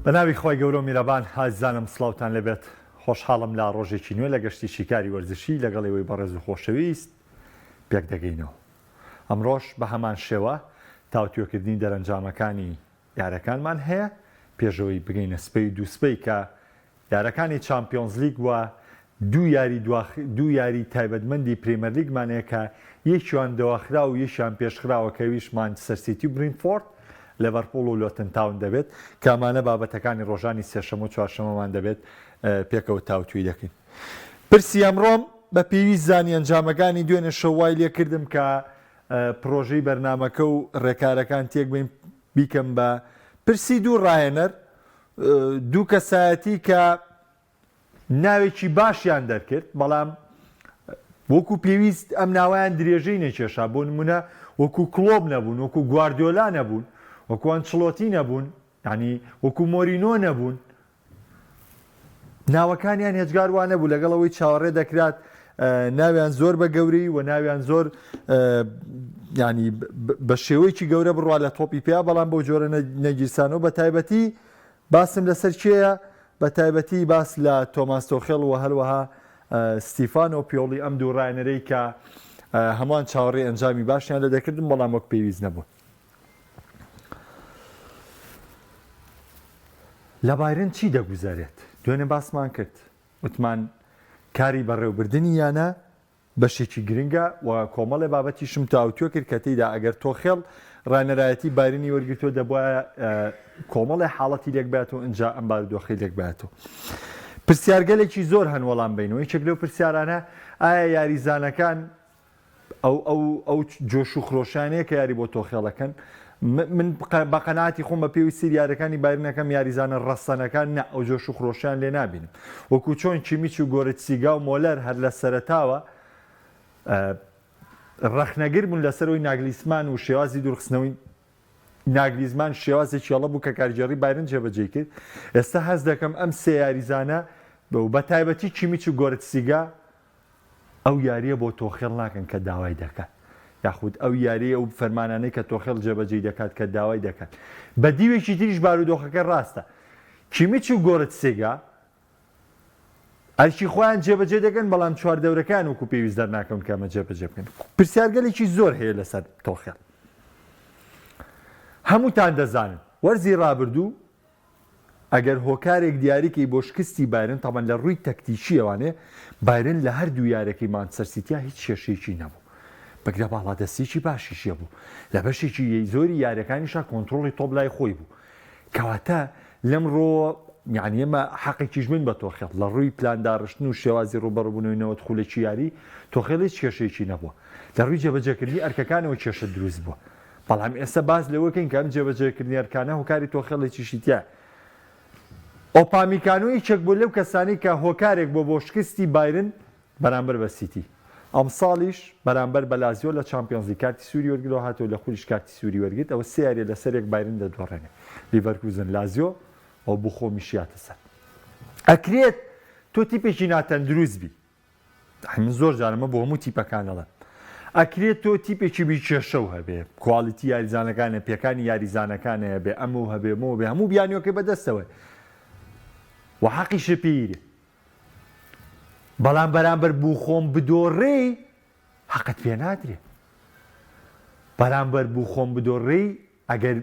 بە ناوی خوای گەورە و میرەبان ئازیزانم سڵاوتان لێبێت خۆشحاڵم لە ڕۆژێکی نوێ لە گەشتی شیکاری وەرزشی لەگەڵ ئێوەی بەڕێز و خۆشەویست پێک دەگەینەوە ئەمڕۆش بە هەمان شێوە تاوتوێکردنی دەرەنجامەکانی یارەکانمان هەیە پێشەوەی بگەینە سبەی و دووسبەی کە یارەکانی چامپیۆنزلیگ و دوو یاری دوو یاری تایبەتمەندی پریمەرلیگمان هەیە کە یەکیان دواخراو و یەکیان پێشخراوە کە ئەویش مانچستەر سیتی و برینفۆرد، لێڤەرپوڵ و لۆتن تاون دەبێت کە ئەمانە بابەتەکانی ڕۆژانی سێشەمە و چوارشەمەمان دەبێت پێکەوە تاوتوێی دەکەین. پرسی ئەمڕۆم بە پێویست زانی ئەنجامەکانی دوێنێ شەو وای لێکردم کە پڕۆژەی بەرنامەکە و ڕێکارەکان تێکبەین بیکەم بە پرسی دوو ڕاهێنەر دوو کەسایەتی کە ناوێکی باشیان دەرکرد بەڵام وەکو پێویست ئەم ناوەیان درێژەی نەکێشا بۆ نمونە وەکو کڵۆپ نەبوون وەکو گواردیۆلا نەبوون وەکو ئەنچڵۆتی نەبوون ینی وەکو مۆرینۆ نەبوون ناوەکانیان هێجگار وا نەبوو لەگەڵ ئەوەی چاوەڕێ دەکرات ناویان زۆر بە گەورەی و ناویان زۆر ینی بە شێوەیەکی گەورە بڕوا لە تۆپی پیا بەڵام بەو جۆرە نەگیرسانەوە بە تایبەتی باسم لەسەر کێیە بە تایبەتی باس لە تۆماس تۆخێڵ و هەروەها ستیفانۆ پیۆڵی ئەم دوو ڕاهێنەرەی کە هەمووان چاوەڕێی ئەنجامی باشیان لە دەکردن بەڵام وەک پێویست نەبوون. لە بایرن چی دەگوزەرێت؟ دوێنێ باسمان کرد وتمان کاری بەڕێوبردنی یانە بەشێکی گرنگە و کۆمەڵێ بابەتیشم تاوتوێ کرد کە تێیدا ئەگەر تۆخێڵ ڕانەرایەتی بایرنی وەرگرتووە دەبوایە کۆمەڵێ حاڵەتی لێک باتەوە ئینجا ئەم بارودۆخەی لێک باتەوە. پرسیارگەلێکی زۆر هەن وەڵام بینەوە یەکێک لەو پرسیارانە ئایا یاریزانەکان ئەو ئەو ئەو جۆش و خرۆشانەیە کە یاری بۆ تۆخێڵ ئەکەن من بە قەناعەتی خۆم بە پێوی سیر یارەکانی بایرن ئەکەم یاریزانە ڕەسەنەکان نا ئەو جۆش و خرۆشیان لێ نابینم وەکو چۆن کیمیچ و گۆرتسیگا و مۆلەر هەر لە سەرەتاوە ڕەخنەگر بوون لەسەرەوەی ناگلیسمان و شێوازی دوورخستنەوەی ناگلیزمان شێوازێکی هەڵە بوو کە کارگێڕی بایرن جێبەجێی کرد ئێستا هەست دەکەم ئەم سێ یاریزانە بە تایبەتی کیمیچ و گۆرتسیگا ئەو یارییە بۆ تۆخێڵ ناکەن کە داوای دەکات یاخود ئەو یاریی ئەو فەرمانانەی کە تۆخێڵ جێبەجێی دەکات کە داوای دەکات. بە دیوێکی تریش بارودۆخەکە ڕاستە. کیمیچ و گۆرتسێگا ئەرکی خۆیان جێبەجێ دەکەن بەڵام چواردەورەکەیان وەکو پێویست دەرناکەون کە ئەمە جێبەجێ بکەن. پرسیارگەلێکی زۆر هەیە لەسەر تۆخێڵ. هەمووتان دەزانن وەرزی ڕابردوو ئەگەر هۆکارێک دیاری کەی بۆ شکستی بایرن تەبعەن لە ڕووی تەکتیکیەوانێ بایرن لە هەردوو یارەکەی مانچستەر سیتیا هیچ کێشەیەکی نەبوو بگرە باڵادەستیەکی باشیشی هەبوو لە بەشێکی زۆری یارەکانیشا کۆنترۆڵی تۆپ لای خۆی بوو کەواتە لەم ڕۆوە یعنی ئێمە حەقێکیش بین بە تۆخێڵ لە ڕووی پلانداڕشتن و شێوازی ڕووبەڕووبوونەوەی 90 خولەکی یاری تۆخێڵ هیچ کێشەیەکی نەبووە لە ڕووی جێبەجێکردنی ئەرکەکانەوە کێشە دروست بووە بەڵام ئێستا باس لەوە کەین کە ئەم جێبەجێکردنی ئەرکانە هۆکاری تۆخێڵێکیشی تیایە. ئۆپامیکانۆ یەکێک بوو لەو کەسانەی کە هۆکارێک بووە بۆ شکستی بایرن بەرامبەر بە سیتی. ئەمساڵیش بەرامبەر بە لازیۆ لە چامپیۆنزلیگ کارتی سووری وەرگرت و هاتەوە لە خولیش کارتی سووری وەرگرت، ئەوە سێ یارییە لەسەریەک بایرن دەدۆڕێنێ. لیڤەرکوزن، لازیۆ و بوخۆمیشی هاتە سەر. ئەکرێت تۆ تیپێکی ناتەندروست بی، من زۆر جار ئەمە بۆ هەموو تیپەکان ئەڵێم ئەکرێت تۆ تیپێکی بی کێشە و هەبێ quality یاریزانەکانە پێکانی یاریزانەکانە هەبێ ئەمە و هەبێ مۆ بێ هەموو بیانیۆکەی بەدەستەوە و حەقیشە پێیرێ بەڵام بەرامبەر بوو خۆم بدۆڕێی حەقت پێ نادرێ بەرامبەر بوو خۆم بدۆڕێی ئەگەر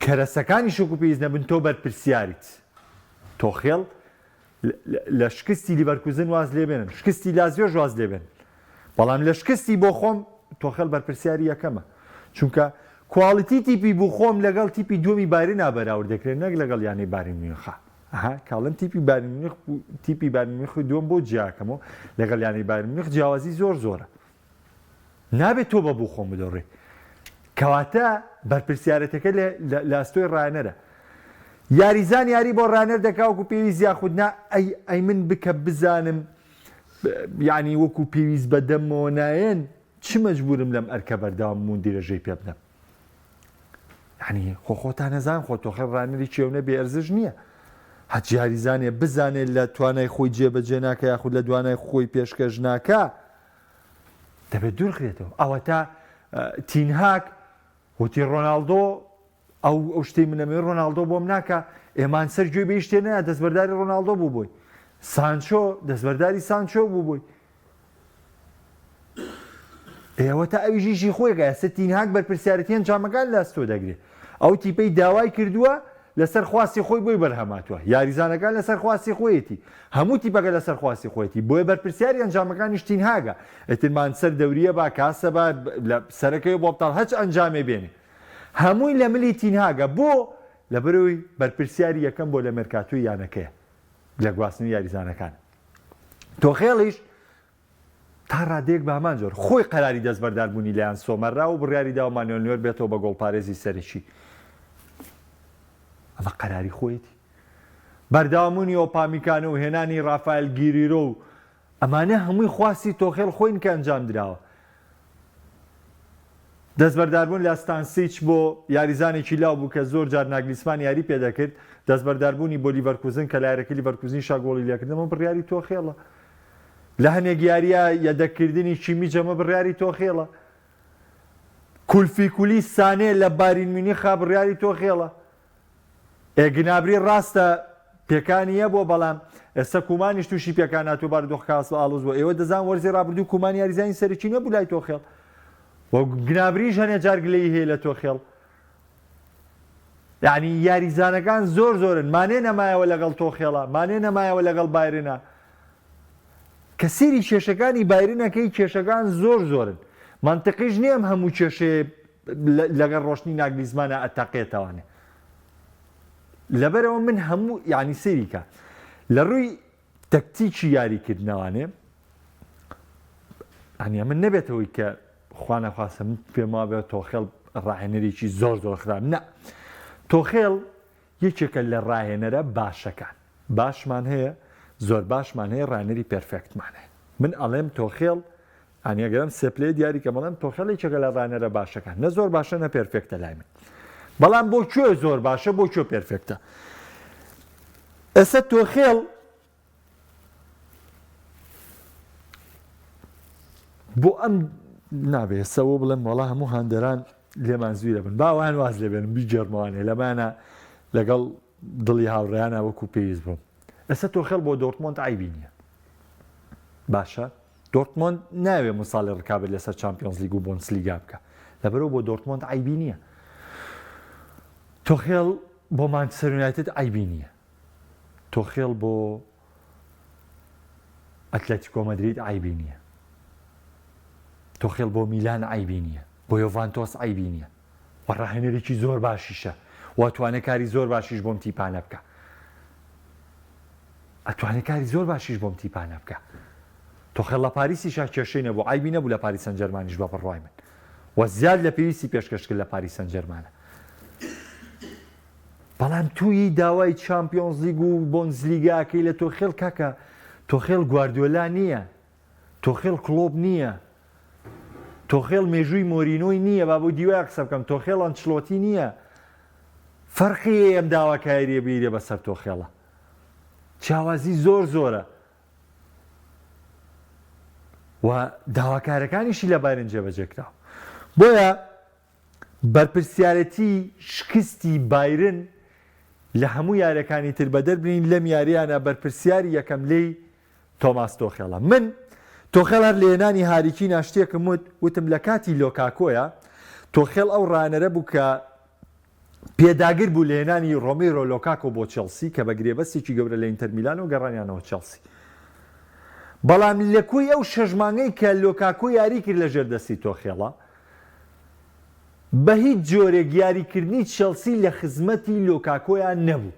کەرەسەکانیش وەکو پێویست نەبن تۆ بەرپرسیاریت. تۆخێڵ لە شکستی لیڤەرکوزن واز لێبێنن، شکستی لازیۆش واز لێبێن، بەڵام لە شکستی بۆخۆم تۆخێڵ بەرپرسیاری یەکەمە، چونکە quality تیپی بوخۆم لەگەڵ تیپی دووەمی بایرنا بەراورد دەکرێت نەک لەگەڵ یانەی بایرن میونخا. ئەها کاڵم تیپی بایرن میونخ تیپی بایرن میونخ دووەم بۆ جیاکەمەوە لەگەڵ یانەی بایرن میونخ جیاوازی زۆر زۆرە. نابێت تۆ بە بوخۆم بدۆڕێی. کەواتە بەرپرسیارێتەکە لە ئەستۆی ڕاهێنەرە. یاریزان یاری بۆ ڕاهێنەر دەکا وەکو پێویست یاخود نا، ئەی ئەی من بکە بزانم یعنی وەکو پێویست بە دەمەوە نایەن چ مەجبورم لەم ئەرکە بەردەوام بم و درێژەی پێ بدەم. یعنی خۆ خۆتان نەزان خۆ تۆخێڵ ڕاهێنەری کێونە بێ ئەرزش نییە. هەچ یاریزانێ بزانێت لە توانای خۆی جێبەجێ ناکە یاخود لە دوانای خۆی پێشکەش ناکا دەبێت دوورخرێتەوە. ئەوەتا تینهاک وتی ڕۆناڵدۆ ئەو ئەو شتەی من ئەمەوێ ڕۆناڵدۆ بۆم ناکا، ئێ مانچستەر گوێی بە هیچ شتێ نەیا دەستبەرداری ڕۆناڵدۆ بوو بۆی، سانچۆ دەستبەرداری سانچۆ بوو بۆی. ئێ ئەوەتا ئەویش ئیشی خۆی ئەکا، ئێستا تینهاگ بەرپرسیارەتی ئەنجامەکان لە ئەستۆ دەگرێ. ئەو تیپەی داوای کردووە لەسەر خواستی خۆی بۆی بەرهەم هاتووە، یاریزانەکان لەسەر خواستی خۆیەتی، هەموو تیپەکە لەسەر خواستی خۆیەتی، بۆیە بەرپرسیاری ئەنجامەکانیش تینهاگە. ئیتر مانچستەر دەوریە با، کاسە با، لە سەرەکەوێ بۆ بتاڵ هەچ ئەنجامێ بێنێ. هەمووی لە ملی تینهاگە، بۆ؟ لەبەرئەوەی بەرپرسیاری یەکەم بۆ لە مێرکاتۆی یانەکەیە لە گواستنەوەی یاریزانەکان. تۆخێڵیش تا ڕادەیەک بە هەمان جۆر خۆی قەراری دەستبەرداربوونی لە یان سۆمەر را و بڕیاری داوە مانوێل نوێر بێتەوە بە گۆڵپارێزی سەرەکی. ئەمە قەراری خۆیەتی. بەردەوامبوونی ئۆپامیکانۆ و هێنانی ڕافایل گیریرۆ و ئەمانە هەمووی خواستی تۆخێڵ خۆین کە ئەنجام دراوە. دەستبەرداربوون لە ستانسیچ بۆ یاریزانێکی لاو بوو کە زۆر جار ناگلیسمان یاری پێدەکرد، دەستبەرداربوونی بۆ لیڤەرکوزن کە لە یاریەکەی لیڤەرکوزنیشا گۆڵی لێکرد ئەمە بڕیاری تۆخێڵە. لە هەنێک یارییا یەدەگکردنی کیمیچ ئەمە بڕیاری تۆخێڵە. کولفیکولی سانێ لە بایرن میونیخا بڕیاری تۆخێڵە. ئێ گنابری ڕاستە پێکانی هەبووە بەڵام ئێستا کومانیش تووشی پێکان هاتووە بارودۆخەکە ئاست ئاڵۆز بووە ئێوە دەزان وەرزی ڕابردوو کومان یاریزانی سەرەکی نەبوو لای تۆخێڵ و گنابریش هەنێ جار گلەیی هەیە لە تۆخێڵ یعنی یاریزانەکان زۆر زۆرن مانێ نەمایەوە لەگەڵ تۆخێڵا مانێ نەمایەوە لەگەڵ بایرنا کە سێری کێشەکانی بایرنەکەی کێشەکان زۆر زۆرن منطقیش نییە ئەم هەموو کێشەیە لەگەڵ ڕۆشتنی ناگلیزمانا ئەتەقێتەوانێ لەبەرەوە من هەموو یعنی سەیریکە لە ڕووی تەکتیکی یاریکردنەوانێ ئەنی من نەبێتەوەی کە خوانەخواستە من پێم وابێت تۆخێڵ ڕاهێنەرێکی زۆر زۆر خراپ نە تۆخێڵ یەکێکە لە ڕاهێنەرە باشەکان باشمان هەیە زۆر باشمان هەیە ڕاهێنەری perfect مان هەیە من ئەڵێم تۆخێڵ ئانی ئەگەر ئەم سێ پلەیە دیاری کەم ئەڵێم تۆخێڵ یەکێکە لە ڕانەرە باشەکان نە زۆر باشە نە perfect ە لای من بەڵام بۆ کوێ زۆر باشە بۆ کوێ perfect ە ئێستا تۆخێڵ بۆ ئەم نابێ سەوە بڵێم وەڵا هەموو هاندەران لێمان زویرە بن باوان واز لێبێنم بیگێڕمەوانێ لەمانە لەگەڵ دڵی هاوڕێیانە وەکو پێویست بووم ئێستا تۆخێڵ بۆ دۆرتمۆند عیبی نییە باشە دۆرتمۆند نایەوێ مساڵی ڕکابەری لەسەر چامپیۆنزلیگ و بۆندسلیگا بکا، لەبەرئەوە بۆ دۆرتمۆند عەیبی نییە. تۆخێل بۆ مانچستەر یونایتد عەیبی نییە. تۆخێل بۆ ئەتلەتیکۆ مەدرید عەیبی نییە. تۆخێل بۆ میلان عەیبی نییە. بۆ یۆڤانتۆس عەیبی نییە. و ڕاهێنەرێکی زۆر باشیشە و ئەتوانێ کاری زۆر باشیش بۆم تیپانە بکا. ئەتوانێ کاری زۆر باشیش بۆم تیپانە بکا. تۆخێڵ لە پاریسیشا کێشەی نەبوو، عەیبی نەبوو لە پاریس سانجێرمانیش بە بڕوای من و زیاد لە پێویستی پێشکەش کرد لە پاریس سانجێرمانە. بەڵام تووی داوای چامپیۆنزلیگ و بۆندسلیگاکەی لە تۆخێڵ کاکە تۆخێڵ گواردیۆلا نییە تۆخێڵ کڵۆپ نییە تۆخێڵ مێژووی مۆرینۆی نییە با بۆ دیوای قسە بکەم تۆخێڵ ئەنچلۆتی نییە فەرقی ئەم داواکاریە بیرێ بەسەر تۆخێڵە جیاوازی زۆر زۆرە و داواکارەکانیشی لە بایرن جێبەجێ کراوە. بۆیە بەرپرسیارێتی شکستی بایرن لە هەموو یاریەکانی تر بەدەر بنین لەم یاریانە بەرپرسیاری یەکەم لێی تۆماس تۆخێڵە. من تۆخێڵ هەر لە هێنانی هاری کینا شتێکم وت، وتم لە کاتی لۆکاکۆیە تۆخێڵ ئەو ڕانەرە بوو کە پێداگر بوو لە هێنانی ڕۆمیرۆ لۆکاکۆ بۆ چێڵسی کە بە گرێبەستێکی گەورە لە ئینتەر میلانەوە گەڕانیانەوە چێڵسی. بەڵام لە کۆی ئەو شەش مانگەی کە لۆکاکۆ یاری کرد لە ژێر دەستی تۆخێڵا، بە هیچ جۆرێک یاریکردنی چێڵسی لە خزمەتی لۆکاکۆیا نەبوو.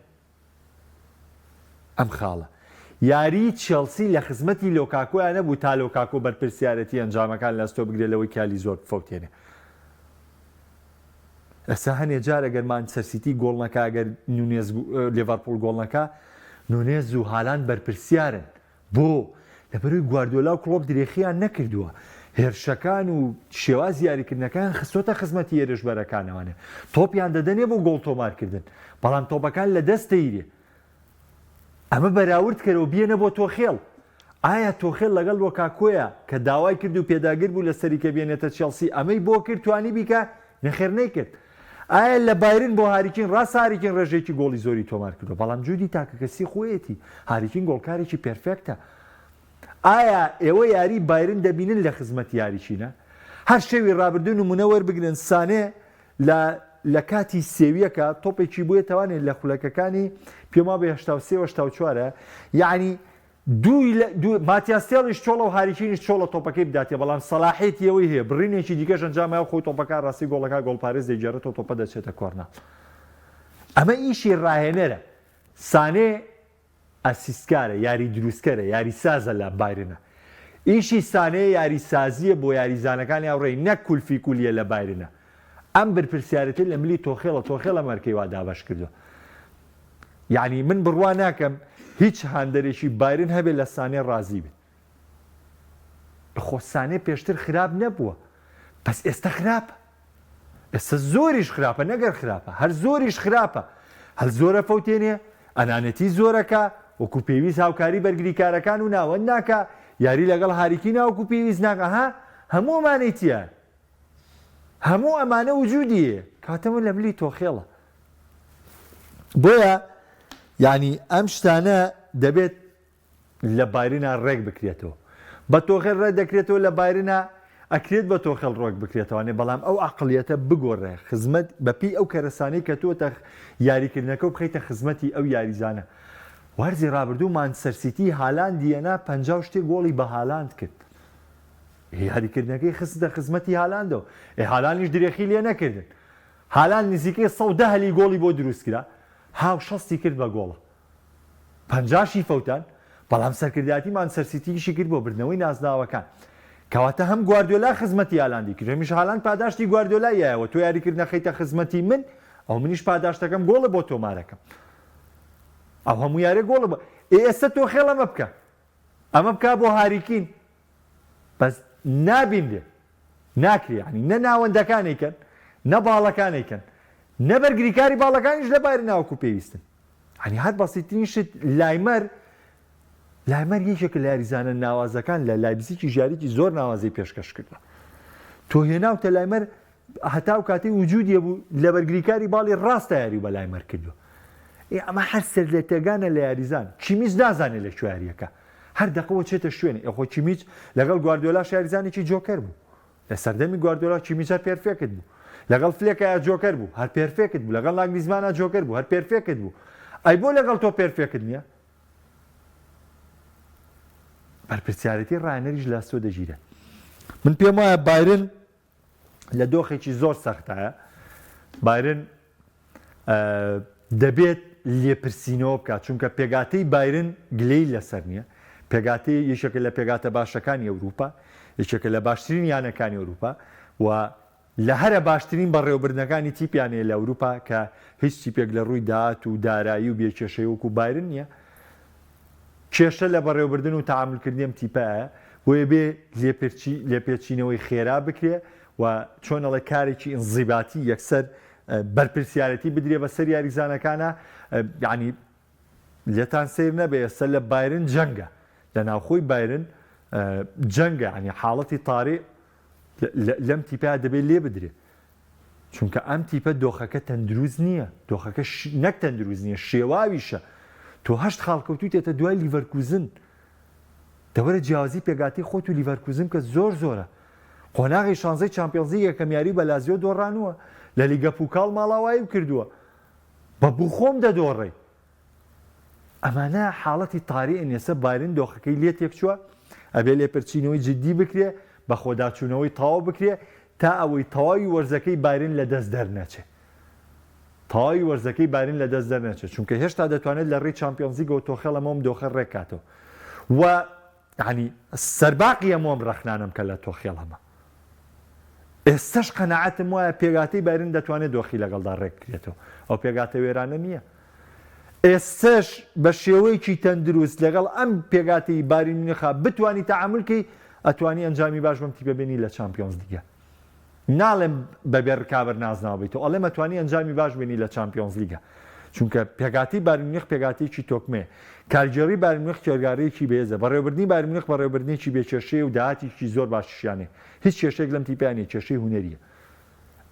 ئەم خاڵە. یاریی چێڵسی لە خزمەتی لۆکاکۆیا نەبوو تا لۆکاکۆ بەرپرسیارێتی ئەنجامەکان لە ئەستۆ بگرێت لەوەی کالی زۆر بفەوتێنێ. ئێستا هەنێ جار ئەگەر مانچستەر سیتی گۆڵ نەکا ئەگەر نونێز لێڤەرپوڵ گۆڵ نەکا نونێز و هالاند بەرپرسیارن بۆ؟ لەبەرئەوەی گواردیۆلا و کڵۆپ درێخیان نەکردووە هێرشەکان و شێوازی یاریکردنەکەیان خستۆتە خزمەتی هێرشبەرەکانەوانێ تۆپیان دەدەنێ بۆ گۆڵ تۆمارکردن بەڵام تۆپەکان لە دەست دەیرێ ئەمە بەراورد کەرەوە بیەنە بۆ تۆخێڵ. ئایا تۆخێل لەگەڵ لۆکاکۆیە کە داوای کرد و پێداگر بوو لەسەری کە بێنێتە چێڵسی ئەمەی بۆ کرد توانی بیکا؟ نەخێر نەیکرد. ئایا لە بایرن بۆ هاریکین ڕاستە هاریکین ڕێژەیەکی گۆڵی زۆری تۆمار کردووە بەڵام جودی تاکەکەسی خۆیەتی هاریکین گۆڵکارێکی perfect ە ئایا ئێوە یاری بایرن دەبینن لە خزمەتی هاریکینە هەر شەوی ڕابردوو نمونە وەربگرن سانێ لە لە کاتی سێویەکە تۆپێکی بۆیە توانێت لە خولەکەکانی پێم وابێ 83 و 84 یعنی دووی لە دوو ماتیاس تێڵیش چۆڵە و هاریکینیش چۆڵە تۆپەکەی بداتێ بەڵام سەلاحێتی ئەوەی هەیە بڕینێکی دیکەش ئەنجام و خۆی تۆپەکە ڕاستی گۆڵەکە گۆڵپارێز دەیگێڕێتەوە تۆپە دەچێتە کۆرناڵ ئەمە ئیشی ڕاهێنەرە سانێ ئەسیستکارە یاری دروستکەرە یاریسازە لە بایرنە ئیشی سانێ یاریسازیە بۆ یاریزانەکانی هاوڕێی نەک کولفی کولیە لە بایرنە ئەم برپرسیارێتی لە ملی تۆخێڵە تۆخێڵ ئەم ئەرکەی وا دابەش کردوە یەعنی من بڕوا ناکەم هیچ هاندەرێکی بایرن هەبێ لە سانێ ڕازی بێ خۆ سانێ پێشتر خراپ نەبووە بەس ئێستا خراپە ئێستا زۆریش خراپە نەگەر خراپە هەر زۆریش خراپە هەر زۆرە فەوتێنێ ئەنانەتی زۆرەکە وەکو پێویست هاوکاری بەرگریکارەکان و ناوەند ناکە یاری لەگەڵ هاریکی ناوەکو پێویست ناکە ها هەموو ئەمانەی تیایە هەموو ئەمانە وجودی هەیە کاتەوە لە ملی تۆخێڵە بۆیە یعنی ئەم شتانە دەبێت لە بایرنا ڕێک بکرێتەوە بە تۆخێل ڕێک دەکرێتەوە لە بایرنا ئەکرێت بە تۆخێل ڕۆک بکرێتەوانێ بەڵام ئەو عقلیەتە بگۆڕێ خزمەت بەپی ئەو کەرەسانەی کە تۆتە یاریکردنەکە و بخەیتە خزمەتی ئەو یاریزانە وەرزی ڕابردوو مانچستەر سیتی هالاند یەنا 50 شتێک گۆڵی بە هالاند کرد یاریکردنەکەی خستە خزمەتی هالاندەوە، ئێ هالاندیش درێخی لێ نەکردن. هالاند نزیکەی 110 هەلی گۆڵی بۆ دروستکرا، هاو شەستی کرد بە گۆڵە. پەنجاشی فەوتان، بەڵام سەرکردایەتی مانچستەر سیتیشی کرد بۆ بردنەوەی نازناوەکان. کەواتە هەم گواردیۆلا خزمەتی هالاندی کرد، هەمیش هالاند پاداشتی گواردیۆلای یایەوە، تۆ یاریکردنە خەیتە خزمەتی من، ئەو منیش پاداشتەکەم گۆڵە بۆ تۆمارەکەم. ئەو هەموو یاریە گۆڵە بۆ ئێ ئێستا تۆخێڵ ئەمە بکە. ئەمە بکە بۆ هاریکین. بەس نابینرێ ناکرێ یانی نە ناوەندەکان ئەیکەن نە باڵەکان ئەیکەن نە بەرگریکاری باڵەکانیش لە بایرن ناوەکو پێویستن یانی هەر بەسیترین شت لایمەر لایمەر یەکێکە لە یاریزانە ناوازەکان لە لایبزیکی ژاریکی زۆر ناوازەی پێشکەش کردووە تۆ هێناوتە لایمەر هەتا ئەو کاتەی وجودی هەبوو لە بەرگریکاری باڵی ڕاستە یاری بە لایمەر کردووە ئێ ئەمە هەر سەرلێتێگانە لە یاریزان کیمیچ نازانێت لە کوێ یاریەکە هەر دەقەوە چێتە شوێنێ ئێ خۆ کیمیچ لەگەڵ گواردیۆلاش یاریزانێکی جۆکەر بوو لە سەردەمی گواردیۆلا کیمیچ هەر perfect بوو لەگەڵ فلێکایا جۆکەر بوو هەر perfect بوو لەگەڵ ناگلیزمانا جۆکەر بوو هەر perfect بوو ئەی بۆ لەگەڵ تۆ perfect نییە بەرپرسیارێتی ڕاهێنەریش لە ئەستۆ دەگیرێت من پێم وایە بایرن لە دۆخێکی زۆر سەختایە بایرن دەبێت لێپرسینەوە بکات چونکە پێگاتەی بایرن گلەی لەسەر نییە پێگاتی یەکێکە لە پێگاتە باشەکانی ئەوروپا یەکێکە لە باشترین یانەکانی ئەوروپا و لە هەرە باشترین بەڕێوەبردنەکانی تیپیانەیە لە ئەوروپا کە هیچ تیپێک لە ڕووی داهات و دارایی و بێکێشەی وەکو بایرن نییە کێشە لە بەڕێوەبردن و تەعامولکردنی ئەم تیپەیە، بۆیە بێ لێپرچی لێپێچینەوەی خێرا بکرێ و چۆن ئەڵێ کارێکی ئینزیباتی یەکسەر بەرپرسیارێتی بدرێ بەسەر یاریزانەکانا یانی لێتان سەیر نەبێ ئێستا لە بایرن جەنگە لە ناوخۆی بایرن جەنگە یانی حاڵەتی تاری لەم تیپە دەبێت لێ بدرێ چونکە ئەم تیپە دۆخەکە تەندروست نییە، دۆخەکە نەک تەندروست نییە، شێواویشە. تۆ هەشت خاڵ کەوتوویتەتە دوای لیڤەرکوزن. دەوەرە جیاوازی پێکهاتەی خۆت و لیڤەرکوزن بکە زۆر زۆرە. قۆناغی شانزەی چامپیۆنزلیگ یەکەم یاری بە لازیۆ دۆڕانووە، لە لیگە پوکاڵ ماڵاوایی کردووە. بە بوخۆم دەدۆڕێی. ئەمانە حاڵەتی تاریئن ئێستا بایرن دۆخەکەی لێ تێکچووە ئەبێ لێپرچینەوەی جدی بکرێ بەخۆداچوونەوەی تەواو بکرێ تا ئەوەی تەواوی وەرزەکەی بایرن لە دەست دەرنەچێ تەواوی وەرزەکەی بایرن لە دەست دەرنەچێت چونکە هێشتا دەتوانێت لە ڕێی چامپیۆنزلیگەوە تۆخێڵ ئەمەم دۆخە ڕێککاتەوە و یانی سەرباقی هەموو ئەم ڕەخنانەم کە لە تۆخێڵ هەمە ئێستەش قەناعەتم وایە پێگاتەی بایرن دەتوانێت دۆخی لەگەڵدا ڕێک بکرێتەوە ئەو پێگاتە وێرانە نییە ئێستەش بە شێوەیەکی تەندروست لەگەڵ ئەم پێگاتەی بایرن میونخا بتوانی تەعامول کەی ئەتوانی ئەنجامی باش بەم تیپە بێنی لە چامپیۆنز لیگە ناڵێم بەبێ ڕکابەر نازناو بیتەوە ئەڵێم ئەتوانی ئەنجامی باش بێنی لە چامپیۆنز لیگا چونکە پێکهاتەی بایرن میونخ پێکهاتەیەکی تۆکمەیە کارگێڕی بایرن میونخ کارگێڕییەکی بەهێزە بەڕێوەبردنی بایرن میونخ بەڕێوەبردنێکی بێ کێشەیە و داهاتێکی زۆر باشیشیان هەیە هیچ کێشەیەک لەم تیپەیان نییە کێشەی هونەرییە.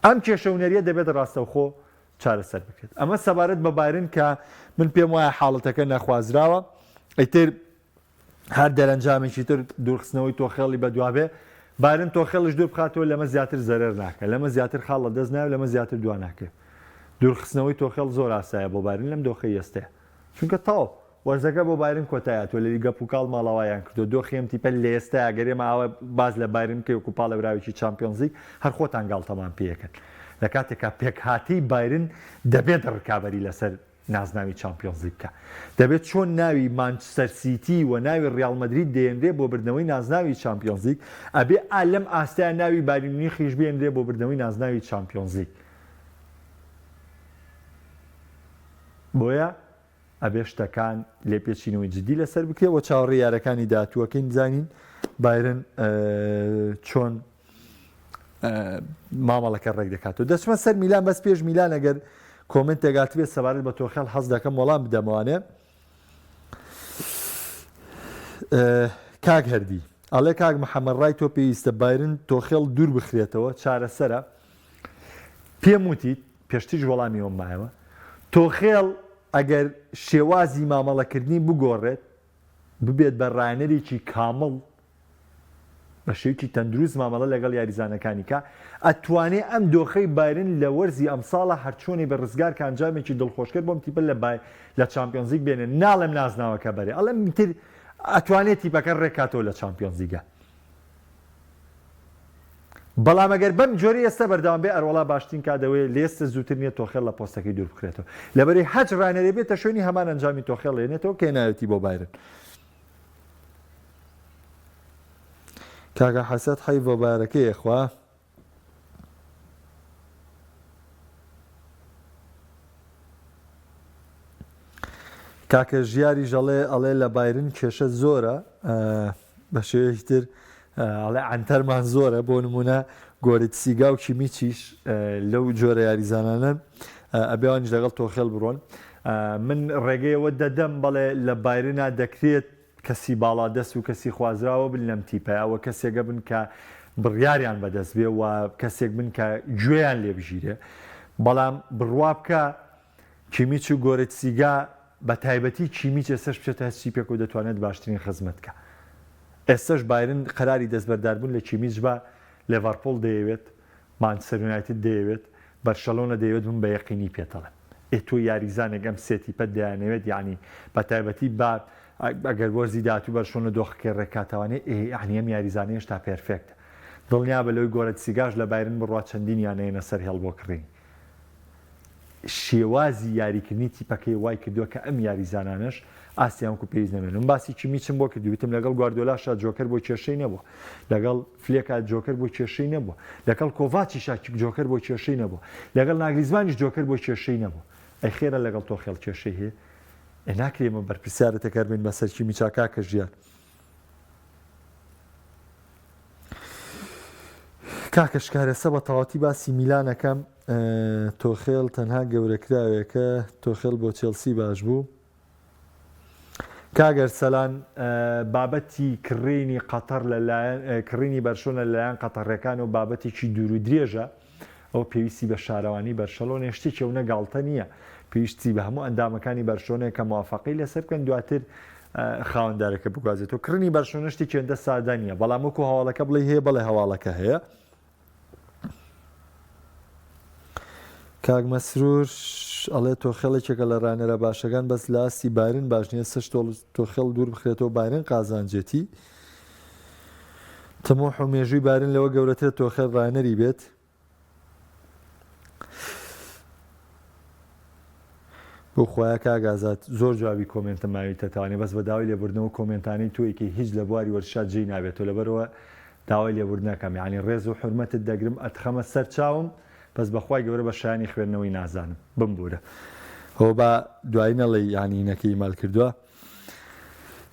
ئەم کێشە هونەریە دەبێت ڕاستەوخۆ چارەسەر بکرێت. ئەمە سەبارەت بە بایرن کە من پێم وایە حاڵەتەکە نەخوازراوە. ئیتر هەر دەرەنجامێکی تر دوورخستنەوەی تۆخێڵی بەدوابێ، بایرن تۆخێڵیش دوور بخاتەوە لەمە زیاتر زەرەر ناکە، لەمە زیاتر خاڵ لەدەست نایە و لەمە زیاتر دوا ناکەوێ. دوورخستنەوەی تۆخێڵ زۆر ئاسایە بۆ بایرن لەم دۆخەی ئێستەیە. چونکە تەواو وەرزەکە بۆ بایرن کۆتایی هاتووە، لە لیگە پوکاڵ ماڵاواییان کردووە، دۆخی ئەم تیپە لە ئێستایا گەر ئێمە ئاوا باس لە بایرن بکەین وەکو پاڵێوراوێکی چامپیۆنزلیگ هەر خۆتان گاڵتەمان پێ ئەکەن. لە کاتێکا پێکهاتەی بایرن دەبێت ڕکابەری لەسەر نازناوی چامپیۆنزلیگ بکا. دەبێت چۆن ناوی مانچستەر سیتی و ناوی ڕیاڵ مەدرید دێنرێ بۆ بردنەوەی نازناوی چامپیۆنزلیگ، ئەبێ ئا لەم ئاستەیا ناوی بایرن میونیخیش بێنرێ بۆ بردنەوەی نازناوی چامپیۆنزلیگ. بۆیە ئەبێ شتەکان لێپێچینەوەی جدی لەسەر بکرێ و چاوەڕێی یارەکانی داهاتووەکەین بزانین بایرن چۆن مامەڵەکە ڕێک دەکاتەوە. دەچمە سەر میلان بەس پێش میلان ئەگەر comment ێک هاتبێت سەبارەت بە تۆخێڵ حەز دەکەم وەڵام بدەمەوانێ. کاک هەردی ئەڵێ کاک محەممەد ڕای تۆ پێویستە بایرن تۆخێڵ دوور بخرێتەوە چارەسەرە پێم وتیت پێشتریش وەڵامی ئەوم مایەوە تۆخێڵ ئەگەر شێوازی مامەڵەکردنی بگۆڕێت ببێت بە ڕاهێنەرێکی کامڵ بە شێوەیەکی تەندروست مامەڵە لەگەڵ یاریزانەکانی کا، ئەتوانێ ئەم دۆخەی بایرن لە وەرزی ئەمساڵا هەرچۆنێ بێ ڕزگار کا ئەنجامێکی دڵخۆشکەر بۆم تیپە لە بای لە چامپیۆنزلیگ بێنێ ناڵێم نازناوەکە بەرێ ئەڵێم تر ئەتوانێ تیپەکە ڕێکاتەوە لە چامپیۆنزلیگا بەڵام ئەگەر بەم جۆرەی ئێستا بەردەوام بێ ئەروەڵا باشترین کات ئەوەیە لێستە زووتر نیە تۆخێڵ لە پۆستەکەی دوور بخرێتەوە لەبەرەی هەچ ڕانەرێ بێتە شوێنی هەمان ئەنجامی تۆخێڵ ێنێتەوە کە هێناوێتی بۆ بایرن. کاکە حەسەت حەیف بۆ بارەکەی ئەخوا. کاکە ژیاریش ئەڵێ ئەڵێ لە بایرن کێشە زۆرە بە شێوەیەکی تر ئەڵێ عەنتەرمان زۆرە بۆ نمونە گۆریتسیگا و کیمیچیش لەو جۆرە یاریزانانەن ئەبێوانیش لەگەڵ تۆخێل بڕۆن من ڕێگەیەوە دەدەم بەڵێ لە بایرنا دەکرێت کەسی باڵادەست و کەسی خوازراوە بن لەم تیپەیا و کەسێگە بن کە بڕیاریان بەدەست بێ و کەسێک بن کە گوێیان لێ بگیرێ بەڵام بڕوا بکە کیمیچ و گۆرێتسیگا بە تایبەتی کیمیچ ئێستەش بچێتە هەچ تیپێک و دەتوانێت باشترین خزمەت کە ئێستەش بایرن قەراری دەستبەرداربوون لە کیمیچ بە لێڤەرپوڵ دەیەوێت مانچستەر یونایتد دەیەوێت بەرشەلۆنە دەیەوێت من بە یەقینی پێتەڵێم ئێ تۆ یاریزانێک ئەم سێ تیپەت دەیانەوێت یەعنی بە تایبەتی با ئەگەر وەرزی داهاتوو بەرشلۆنە دۆخەکەی ڕێککاتەوانێ ئێ یەعنی ئەم یاریزانە هێشتا perfect ە دڵنیابە لەوەی گۆرێتسیگاش لە بایرن بڕوا چەندین یانەیەنە سەر هێڵ بۆ کڕینی شێوازی یاریکردنی تیپەکەی وای کردووە کە ئەم یاریزانانەش ئاستیان وەکو پێویست نەمێنن. من باسی کیمیچم بۆ کردی وتم لەگەڵ گواردیۆلاشا جۆکەر بۆ کێشەی نەبووە، لەگەڵ فلێکا جۆکەر بۆ کێشەی نەبووە، لەگەڵ کۆڤاچیشا جۆکەر بۆ کێشەی نەبووە، لەگەڵ ناگلیزمانیش جۆکەر بۆ کێشەی نەبووە. ئەی خێرە لەگەڵ تۆخێڵ کێشەی هەیە؟ ئێ ناکرێ ئێمە بەرپرسیارەتێک هەر بین بەسەر کیمیچا کاکە ژیار. کاکە شکارێسە بە تەواتی باسی میلانەکەم تۆخێل تەنها گەورەکراوێکە تۆخێل بۆ چێلسی باش بوو کاک ئەرسەلان بابەتی کڕینی قەتەر لەلایەن کڕینی بەرشۆنە لەلایەن قەتەڕیەکان و بابەتێکی دوور و درێژە ئەوە پێویستی بە شارەوانی بەرشەلۆنە شتێکی ئەونە گاڵتە نییە پێویستی بە هەموو ئەندامەکانی بەرشۆنەیە کە موافقەی لەسەر بکەن دواتر خاوەندارەکە بگوازێتەوە کڕینی بەرشۆنە شتێکی هێندە سادە نییە بەڵام وەکو هەواڵەکە بڵێ هەیە بەڵێ هەواڵەکە هەیە کاک مەسرور ئەڵێ تۆخێڵ یەکێکە لە ڕانەرە باشەکان بەس لە ئاستی بایرن باش نییە سش تۆخێڵ دوور بخرێتەوە بایرن قازانجێتی تموح و مێژووی بایرن لەوە گەورەترە تۆخێڵ ڕانەری بێت بۆ خوایە کاک ئازاد زۆر جوابی comment م ماویتە تاوانێ بەس بە داوای لێبوردنەوە comment انەی تۆیەکی هیچ لە بواری وەرزشا جێی نابێتەوە لەبەرئەوە داوای لێبوردن ئەکەم یانی ڕێز و حورمەتت دەگرم ئەتخەمە سەر چاوم بەس بەخوای گەورە بە شایانی خوێندنەوەی نازانم بمبورە هۆ با دوایی نەڵێی یانی هینەکەی ئیمال کردوە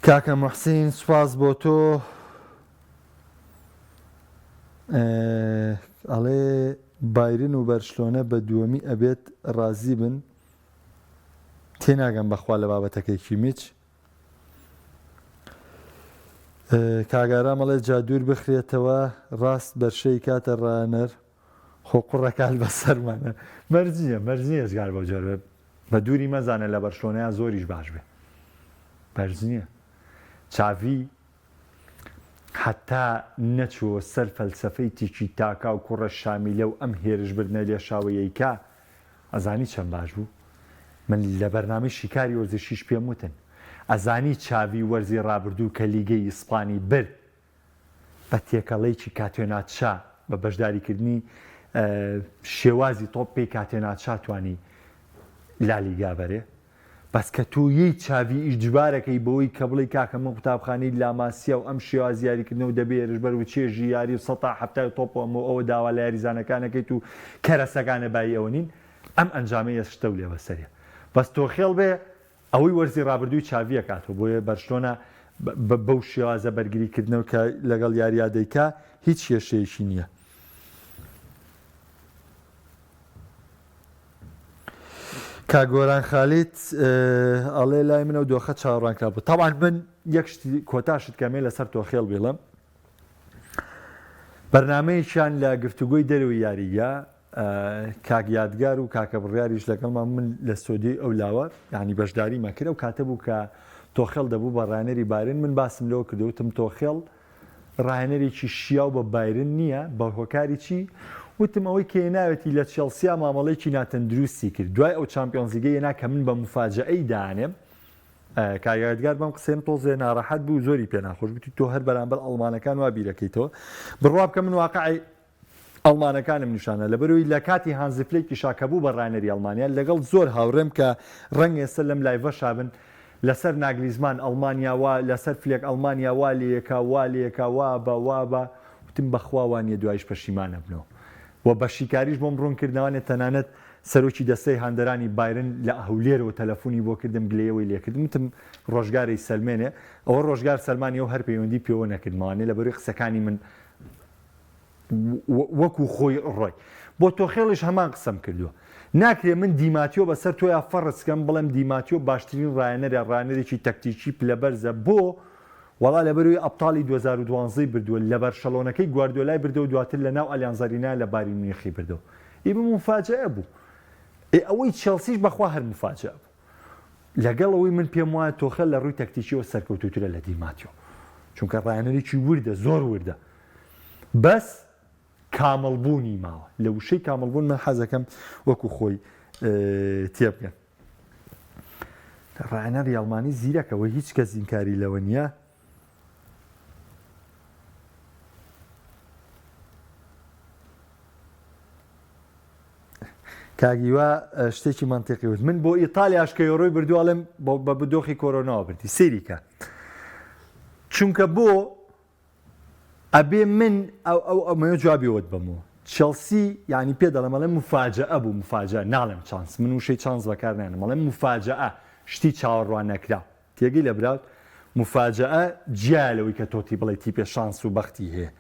کاکە موحسین سوپاس بۆ تۆ ئەڵێ بایرن و بەرشلۆنە بە دووەمی ئەبێت ڕازی بن تێناگەم بەخوا لە بابەتەکەی کیمیچ کاک ئارام ئەڵێ جا دوور بخرێتەوە ڕاست بەرشەی کاتە ڕانەر. خۆ قوڕەکان بەسەرمانە مەرج نییە مەرج نییە ئێجگار بەو جۆرە بێ بە دووری مەزانە لە بەرشلۆنەیا زۆریش باش بێ مەرج نییە چاڤی هەتا نەچووە سەر فەلسەفەی تیکی تاکا و کوڕە شامیلە و ئەم هێرشبردنە لێشاوەیەی کە ئەزانی چەند باش بوو من لە بەرنامەی شیکاری وەرزشیش پێم وتن ئەزانی چاڤی وەرزی ڕابردوو کە لیگەی ئیسپانی برد بە تێکەڵەیەکی کاتێناچا بە بەشداریکردنی شێوازی تۆپ پێی کاتێناچا توانی لالیگا بەرێ بەس کە تۆ یەی چاڤی ئیجبارەکەی بەوەی کە بڵێی کاکە من قوتابخانەی لاماسیا و ئەم شێوازی یاریکردنە و دەبێ هێرشبەر و چێژی یاری و سەتا حەفتای تۆپ و ئەمە و ئەوە داوا لە یاریزانەکانەکەیت و کەرەسەکانە بایی ئەوە نین ئەم ئەنجامەی ئێسشتە و لێ بەسەریە بەس تۆخێڵ بێ ئەوەی وەرزی ڕابردووی چاڤی ئەکاتەوە بۆیە بەرشلۆنە بەو شێوازە بەرگری کردنەوە کە لەگەڵ یاریا دەیکا هیچ کێشەیەکی نییە. کاک گۆران خالید ئەڵێ لای من ئەو دۆخە چاوەڕوانکرا بوو تاوان من یەک شتی کۆتا شت کەمێ لەسەر تۆخێڵ بیڵم بەرنمەیەکیان لە گفتوگۆی دەرەوەی یاریگا کاک یادگار و کاکە بڕیاریش لەگەڵمان من لە ستۆدیۆی ئەو لاوە یعنی بەشداری مەکرد ئەو کاتە بوو کە تۆخێڵ دەبوو بە ڕانەری بارن من باسم لەوە کردوتم تۆخێڵ ڕاهێنەرێکی شیاو بە بایرن نییە، بە هۆکاری چی؟ وتم ئەوەی کە هێناوێتی لە چێڵسیا مامەڵەیەکی ناتەندروستی کرد، دوای ئەو چامپیۆنزلیگەی هێنا کە من بە موفاجەئەی دانێم، کاک یادگار بەم قسەیەم تۆزێ ناڕەحەت بوو زۆری پێ ناخۆش گوتی تۆ هەر بەرامبەر ئەڵمانەکان وا بیرەکەیتەوە، بڕوا بکە من واقعی ئەڵمانەکانم نیشاندا لەبەرئەوەی لە کاتی هانزی فلێکیشا کە بوو بە ڕاهێنەری ئەڵمانیا لەگەڵ زۆر هاوڕێم کە ڕەنگە ئێستا لەم لایڤەشا بن لەسەر ناگلیزمان ئەڵمانیا وا لەسەر فلێک ئەڵمانیا وا لێیەکا وا لێیەکا وا بە وا بە وتم بەخوا وا نییە دوایش پەشیمان ئەبنەوە و بە شیکاریش بۆم ڕوون کردنەوانێ تەنانەت سەرۆکی دەستەی هاندەرانی بایرن لە هەولێرەوە تەلەفونی بۆ کردم گلەیەوەی لێکردم وتم ڕۆژگارەی سەلمێنێ ئەوە ڕۆژگار سەلمانی ئەو هەر پەیوەندی پێوە نەکردمەوانێ لەبەرەی قسەکانی من وەکو خۆی ڕۆی. بۆ تۆخێڵیش هەمان قسەم کردووە. ناکرێ من دیماتیۆ بەسەر تۆیا فەرز کەم بڵێم دیماتیۆ باشترین ڕایەنەرە ڕانەرێکی تەکتیکی پلە بەرزە بۆ؟ وەڵا لەبەرئەوەی ئەبتاڵی 2012 ی بردووە لە بەرشەلۆنەکەی گواردیۆلای بردەوە دواتر لە ناو ئەلیانز ئەرینا لە بایرن میونخی بردەوە ئی بە موفاجەئە بوو ئێ ئەوەی چێڵسیش بەخوا هەر موفاجەئە بوو. لەگەڵ ئەوەی من پێم وایە تۆخێل لە ڕووی تەکتیکیەوە سەرکەوتووترە لە دی ماتیۆ چونکە ڕاهێنەرێکی وردە زۆر وردە بەس کامڵ بوونی ماوە لە وشەی کامڵ بوون من حەزەکەم وەکو خۆی تێبگەن ڕاهێنەری ئەڵمانی زیرەکەەوە هیچ کەس ئینکاری لەوە نییە کاک هیوا شتێکی مەنتیقی وت من بۆ ئیتالیاش کە یۆرۆی بردووە ئەڵێم بە دۆخی کۆرۆناوە بردی سەیری کە چونکە بۆ ئەبێ من ئەو ئەو ئەمەوێ جوابی وت بەمەوە چێڵسی یعنی پێ دەڵێم ئەڵێم مفاجئە بوو مفاجئە ناڵێم چانس من وشەی چانس بەکار نانم ئەڵێم مفاجئە شتی چاوەڕوان نەکراو تێگەی لە برات موفاجەئە جیایە لەوەی کە تۆتی بڵێی تیپێ شانس و بەختی هەیە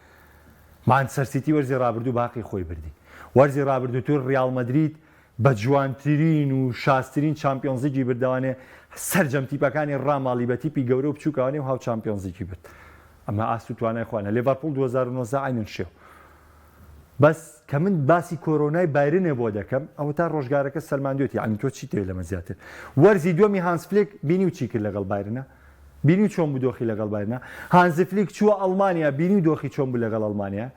مانچستەر سیتی وەرزی ڕابردوو باقی خۆی بردی وەرزی ڕابردووتر ڕیاڵ مەدرید بە جوانترین و شازترین چامپیۆنزلیگی بردەوانێ سەرجەم تیپەکانی ڕاماڵی بە تیپی گەورە و بچووکەوانێ و هاو چامپیۆنزلیگی برد ئەمە ئاست و توانای خۆیانە لێڤەرپوڵ 2019 عەینەن شێو بەس کە من باسی کۆرۆنای بایرنێ بۆ دەکەم ئەوەتا ڕۆژگارەکە سەلماندوێتی یانی تۆ چیت دەوێت لەمە زیاتر وەرزی دووەمی هانز فلیک بینی و چی کرد لەگەڵ بایرنە بینی و چۆن بوو دۆخی لەگەڵ بایرنە هانز فلیک چووە ئەڵمانیا بینی و دۆخی چۆن بوو لەگەڵ ئەڵمانیا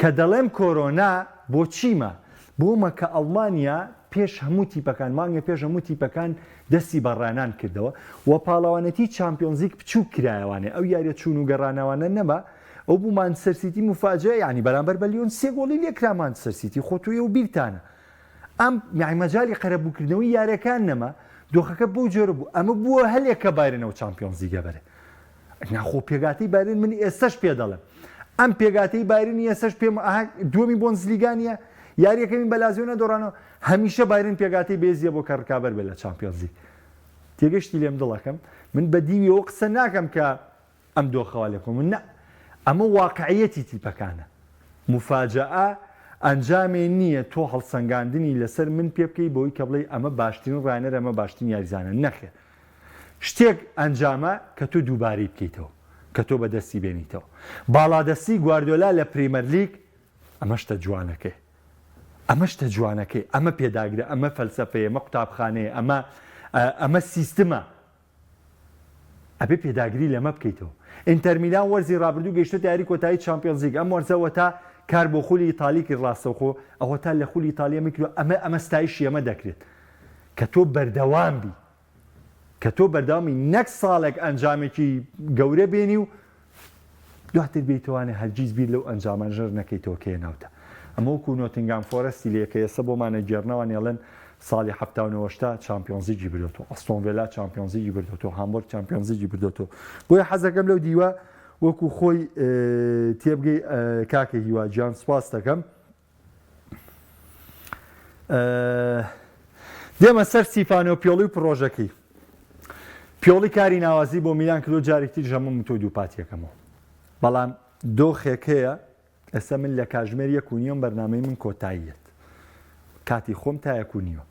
کە دەڵێم کۆرۆنا بۆ چیمە بۆمە کە ئەڵمانیا پێش هەموو تیپەکان مانگێ پێش هەموو تیپەکان دەستی بە ڕانان کردەوە و پاڵەوانێتی چامپیۆنزلیگ بچووک کرایەوانێ ئەو یاریە چوون و گەڕانەوانە نەما ئەو بوو مانچستەر سیتی موفاجەئە یانی بەرامبەر بە لیۆن سێ گۆڵی لێکرا مانچستەر سیتی خۆ تۆ ئێوە بیرتانە ئەم یانی مەجالی قەرەبووکردنەوەی یاریەکان نەما دۆخەکە بەو جۆرە بوو ئەمە بووە هەلێک کە بایرن ئەو چامپیۆنز لیگە بەرێ ناخۆ پێگاتەی بایرن من ئێستەش پێ دەڵێم ئەم پێگاتەی بایرنی ئێستەش پێم ئەها دووەمی بۆندسلیگا نییە یاریەکەمی بە لازیۆ نەدۆڕانەوە هەمیشە بایرن پێگاتەی بێزیە بۆ کە ڕکابەر بێت لە چامپیۆنز لیگ تێگەشتی لێم دڵەکەم من بە دیوی ئەوە قسە ناکەم کە ئەم دۆخە وا لێکۆ من نا ئەمە واقعیەتی تیپەکانە موفاجەئە ئەنجامێ نییە تۆ هەڵسەنگاندنی لەسەر من پێ بکەی بەوەی کە بڵێی ئەمە باشترین ڕاهێنەرە ئەمە باشترین یاریزانە نەخێر شتێک ئەنجامە کە تۆ دووبارەی بکەیتەوە کە تۆ بەدەستی بێنیتەوە باڵادەستی گواردیۆلا لە پریمەرلیگ ئەمە شتە جوانەکەی. ئەمە شتە جوانەکەی، ئەمە پێداگرە، ئەمە فەلسەفەیە، ئەمە قوتابخانەیە، ئەمە ئەمە سیستمە. ئەبێ پێداگری لەمە بکەیتەوە. ئینتەر میلان وەرزی رابردوو گەیشتۆتە یاری کۆتایی چامپیۆنزلیگ، ئەم وەرزە وەتا کار بۆ خولی ئیتالی کرد راستەوخۆ، ئەوەتا لە خولی ئیتالی ئەمەی کردوە، ئەمە ئەمە ستایشی ئەمە دەکرێت کە تۆ بەردەوام بی. کە تۆ بەردەوامی نەک ساڵێک ئەنجامێکی گەورە بێنی و دواتر بیتوانێ هەرگیز بیر لەو ئەنجامانەش نەکەیتەوە کە هێناوتە. ئەمە وەکو نۆتینگام فۆرەستی لێ کە ئێستا بۆمان ئەگێڕنەوە نێڵێن ساڵی 79 هەشتا چامپیۆنزلیگی بردۆتەوە، ئەستۆن ڤێلا چامپیۆنزلیگی بردۆتەوە، هامبۆرگ چامپیۆنزلیگی بردۆتەوە. بۆیە حەزەکەم لەو دیوە وەکو خۆی تێبگەی کاکە هیوا گیان سوپاست دەکەم. دێمە سەر سیفانۆ پیۆڵی و پڕۆژەکەی. پیۆڵی کاری ناوازی بۆ میلان کردو جارێکی تریش هەموو من تۆ دووپاتیەکەمەوە. بەڵام دۆخێک هەیە ئێستا من لە کاژمێر یەک و نیوەم بەرنامەی من کۆتاییەت. کاتی خۆم تا یەک و نیوە.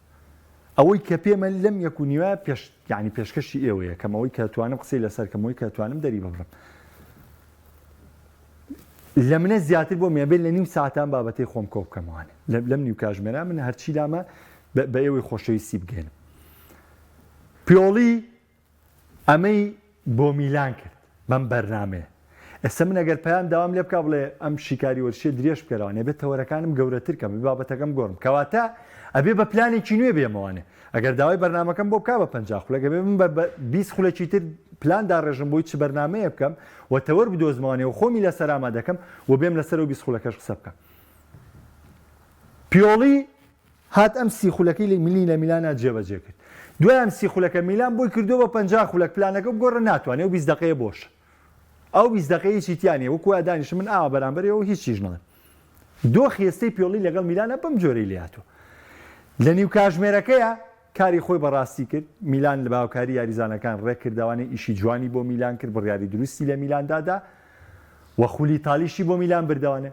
ئەوەی کە پێمە لەم یەک و نیوە پێش یعنی پێشکەشی ئێوەیە کەم ئەوەی کە توانم قسەی لەسەر کەم ئەوەی کە توانم دەری ببڕم. لە منە زیاتر بۆم ئەبێ لە نیو ساعتان بابەتەی خۆم کۆ بکەمەوانێ لەم نیو کاژمێرا من هەرچی لامە بە ئێوەی خۆشەویستی بگەێنم پیۆڵی ئەمەی بۆ میلان کرد بەم بەرنمەیە ئێستا من ئەگەر پەیام داوام لێ بکە بڵێ ئەم شیکاری وەرشێ درێژ بکەرەوە نەبێت تەوەرەکانم گەورەتر کەم بابەتەکەم گۆڕم کەواتە ئەبێ بە پلانێکی نوێ بێمەوانێ ئەگەر داوای بەرنامەکەم بۆ بکا بە 50 خولەک ئەبێ من بە 20 خولەکی تر پلان داڕێژم بۆی چ بەرنامەیە بکەم و تەوەر بدۆزمەوانێ و خۆمی لەسەر ئامادەکەم و بێم لەسەر ئەو 20 خولەکەش قسە بکەم. پیۆڵی هات ئەم سی خولەکەی لە ملی لە میلانا جێبەجێ کرد. دوای ئەم سی خولەکە میلان بۆی کردووە بە 50 خولەک پلانەکە بگۆڕە ناتوانێ ئەو 20 دەقەیە بۆشە. ئەو 20 دەقەیە هیچی تیا نییە وەکو وایە دانیشم من ئاوا بەرامبەرەوە و هیچ چیش نەڵێم. دۆخی ئێستەی پیۆڵی لەگەڵ میلانا بەم جۆرەی لێهاتووە. لە نیو کاژمێرەکەیا کاری خۆی بە ڕاستی کرد، میلان لە بەهاوکاری یاریزانەکان ڕێککردەوانێ ئیشی جوانی بۆ میلان کرد، بڕیاری دروستی لە میلاندا دا و خولی ئیتالیشی بۆ میلان بردەوانێ.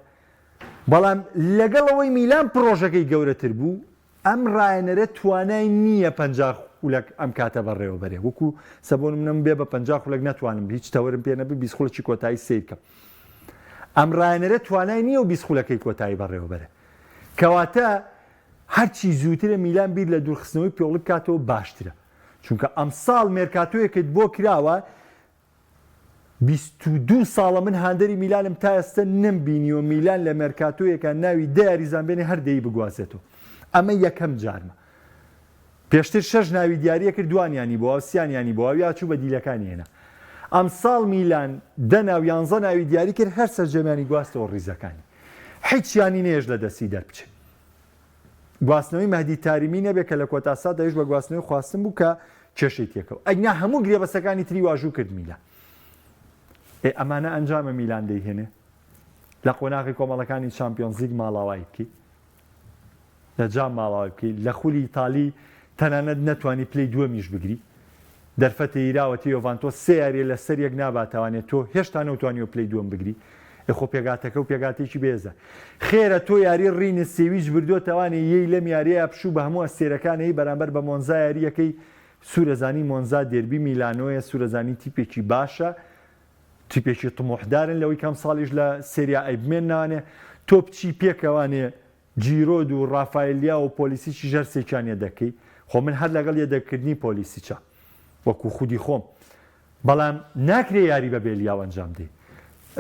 بەڵام لەگەڵ ئەوەی میلان پڕۆژەکەی گەورەتر بوو، ئەم ڕایەنەرە توانای نییە 50 خولەک ئەم کاتە بەڕێوەبەرێ، وەکو سە بۆ نمونە من بێ بە 50 خولەک نەتوانم هیچ تەوەرم پێ نەبێ 20 خولەکی کۆتایی سەیر کەم. ئەم ڕایەنەرە توانای نییە و 20 خولەکەی کۆتایی بەڕێوەبەرێ. کەواتە هەرچی زووترە میلان بیر لە دوورخستنەوەی پیۆڵی بکاتەوە باشترە، چونکە ئەمساڵ مێرکاتۆیەکت بۆ کراوە 22 ساڵە من هاندەری میلانم تا ئێستە نەمبینیوە میلان لە مێرکاتۆیەکە ناوی دە یاریزان بێنێ هەر دەی بگوازێتەوە ئەمە یەکەم جارمە پێشتر شەش ناوی دیاریە کرد دوانیانی بۆ سیانیانی بۆ یا چوو بە دیلەکانی هێنا ئەمساڵ میلان دە ناو یانزە ناوی دیاری کرد هەر سەرجەمیانی گواستەوە ڕیزەکانی هیچیانی نێژ لە دەستی دەربچێت گواستنەوەی مەهدی تاریمی نەبێ کە لە کۆتا ساتدا ئەویش بە گواستنەوەی خواستن بوو کە کێشەی تێکەوت ئەگنا هەموو گرێبەستەکانی تری واژوو کرد میلان ئێ ئەمانە ئەنجامە میلان دەیهێنێ لە قۆناغی کۆمەڵەکانی چامپیۆنزلیگ ماڵاوایی بکەی لە جام ماڵاوای بکەی لە خولی ئیتالی تەنانەت نەتوانی پلەی دووەمیش بگری دەرفەتێ یراوەتە یۆڤانتۆس سێ یاریە لەسەر یەک ناباتەوانێ تۆ هێشتا نەوتوانیوە پلەی دووەم بگری ئێ خۆ پێگاتەکە و پێگاتێکی بێزە خێرە تۆ یاری ڕینس سێویچ بردۆتەوانێ یەی لەم یاریەیا پشوو بە هەموو ئەستێرەکانەی بەرامبەر بە مۆنزا یاریەکەی سورەزانی مۆنزا دێربی میلانۆیە سورەزانی تیپێکی باشە تیپێکی طموحدارن لەوەی کەم ساڵیش لە سێریا ئەی بمێننەوانێ تۆ بچی پێکەوانێ جیرۆد و ڕافایل لیاو و پۆلیسیچیش هەر سێکیان یەدەکەی خۆ من هەر لەگەڵ یەدەککردنی پۆلیسیچە وەکو خودی خۆم بەڵام ناکرێ یاری بە بێ لیاو ئەنجام دەی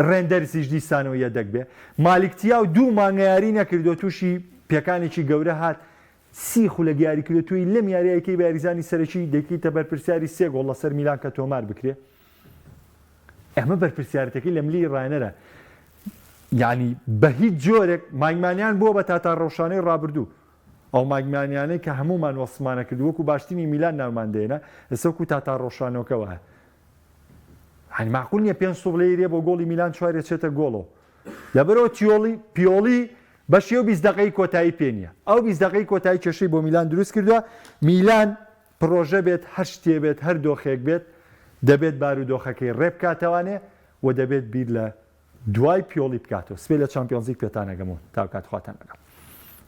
ڕێندەرزیش دیسانەوە یەدەک بێ مالیک تیاو دوو مانگە یاری نەکردووە تووشی پێکانێکی گەورە هات سی خولەک یاری کردووە تۆی لەم یاریەکەی بە یاریزانی سەرەکی دەکەیتە بەرپرسیاری سێ گۆڵ لەسەر میلان کە تۆمار بکرێ ئەمە بەرپرسیارەتەکەی لە ملی ڕایەنەرە یعنی بە هیچ جۆرێک مایک مانیان بووە بە تاتا ڕەوشانەی ڕابردوو ئەو مایک مانیانەی کە هەمومان وەسمانە کرد وەکو باشترینی میلان ناومان دێنە ئێستا وەکو تاتا ڕۆشانۆکە وایە هەنی معقول نییە پێنج سوڵ لێ بۆ گۆڵی میلان چوارێ چێتە گۆڵەوە لەبەرەوە تیۆڵی پیۆڵی بەشی و 20 دقەی کۆتایی پێ نییە ئەو 20 دقەی کۆتایی کێشەی بۆ میلان دروست کردووە میلان پڕۆژە بێت هەر شتێ بێت هەر دۆخێک بێت دەبێت بارودۆخەکەی ڕێبکاتەوانێ و دەبێت بیر لە دوای پیۆڵی بکاتەوە سبەی لە چامپیۆنزلیگ پێتان ئەگەم و تاوکات خواتان لەگەڵ.